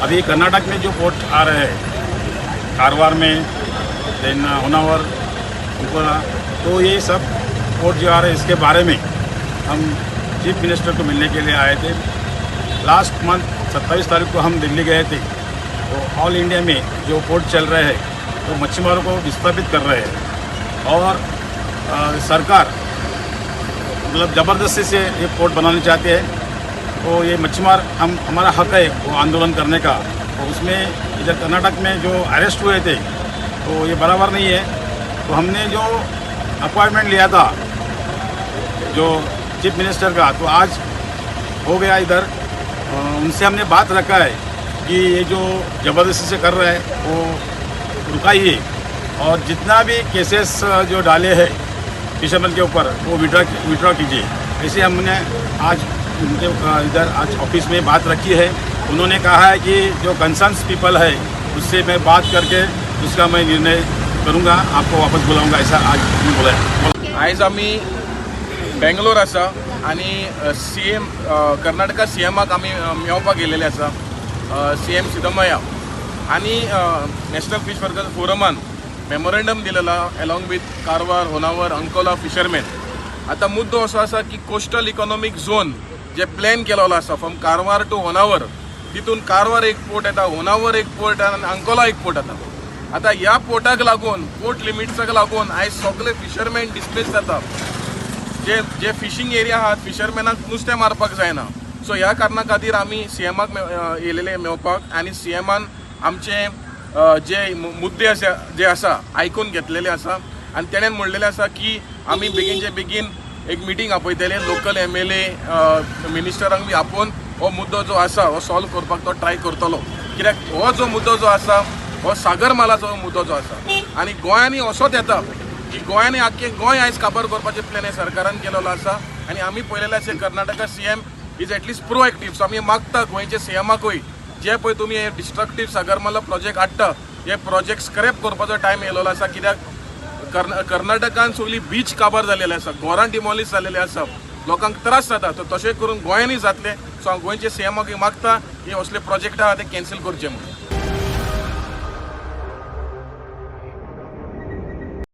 अभी कर्नाटक में जो पोर्ट आ रहे हैं, कारवार में, then Honnavar, Ankola, तो ये सब पोर्ट जो आ रहे हैं, इसके बारे में हम चीफ मिनिस्टर को मिलने के लिए आए थे। लास्ट मंथ 27 तारीख को हम दिल्ली गए थे, तो ऑल इंडिया में जो पोर्ट चल रहे हैं, तो मच्छीमारों को विस्थापित कर रहे हैं और सरकार मतलब ज़बरदस्ती से ये पोर्ट बनाना चाहते हैं। तो ये मच्छीमार हम, हमारा हक है वो आंदोलन करने का। और उसमें इधर कर्नाटक में जो अरेस्ट हुए थे, तो ये बराबर नहीं है। तो हमने जो अपॉइंटमेंट लिया था जो चीफ मिनिस्टर का, तो आज हो गया इधर। उनसे हमने बात रखा है कि ये जो ज़बरदस्ती से कर रहे हैं, वो रुकाइए और जितना भी केसेस जो डाले हैं फिशरमैन के ऊपर, वो विड्रॉ विड्रॉ कीजिए। ऐसे हमने आज उनके इधर आज ऑफिस में बात रखी है। उन्होंने कहा है कि जो कंसर्न पीपल है, उससे मैं बात करके उसका मैं निर्णय करूंगा, आपको वापस बुलाऊंगा, ऐसा आज उन्होंने बोला है। आयज आमी बेंगलोर आसा आनी सीएम, कर्नाटका सीएमाक आमी मेळपाक गेलेले आसा, सीएम सिद्धमय्या। आनी नॅशनल फिश वर्कर्स फोरमान मेमोरेंडम दिलेला along with Karwar, Honavar, Ankola fishermen. आतां मुद्दो असो आसा की कोस्टल इकॉनॉमीक झोन जे प्लॅन केलेलो आसा फ्रॉम कारवार टू होनावर, तितून कारवार एक पोर्ट येता, होनावर एक पोर्ट आनी अंकोला एक पोर्ट येता। आतां ह्या पोर्टाक लागून, पोर्ट लिमिट्साक लागून आयज सगळे फिशरमॅन डिस्प्लेस जाता। जे जे फिशींग एरिया आहात, फिशरमॅनाक नुस्तें मारपाक जायना। सो ह्या कारणा खातीर आमी सीएमाक येयलेले मेळपाक आनी सीएमान आमचे जे मुद्दे आसा, जे आसा, आयकून घेतलेले आसा आनी तेणेन म्हणलेलें आसा की आमी बेगीनचे बेगीन एक मिटींग आपयतले, लोकल एमएलए, मिनिस्टरांक बी आपोवन हो मुद्दो जो आसा हो सॉल्व करपाक तो ट्राय करतलो। कित्याक हो जो मुद्दो जो आसा, हो सागर मालाचो मुद्दो जो आसा आनी गोंयांनी असोच येता की गोंयांनी आख्खें गोंय आयज काबार करपाचें प्लॅन हे सरकारान केलेलो आसा। आनी आमी पळयलेलें आसा, Karnataka CM is at least proactive। So आमी मागता गोंयचे सीएमाकूय, जे पळय तुमी हे डिस्ट्रक्टीव सागरमाला प्रोजेक्ट हाडटा, हे प्रोजेक्ट स्क्रॅप करपाचो टायम येयलेलो आसा। कित्याक कर्नाटकान सगळी बीच काबार जालेले आसा, घरां डिमॉलिश जालेले आसा, लोकांक त्रास जाता, तर तशें करून गोंयांनी जातले। सो हांव गोंयचे सीएमाक मागता की असले प्रोजेक्ट आहा ते कॅन्सल करचे म्हणून।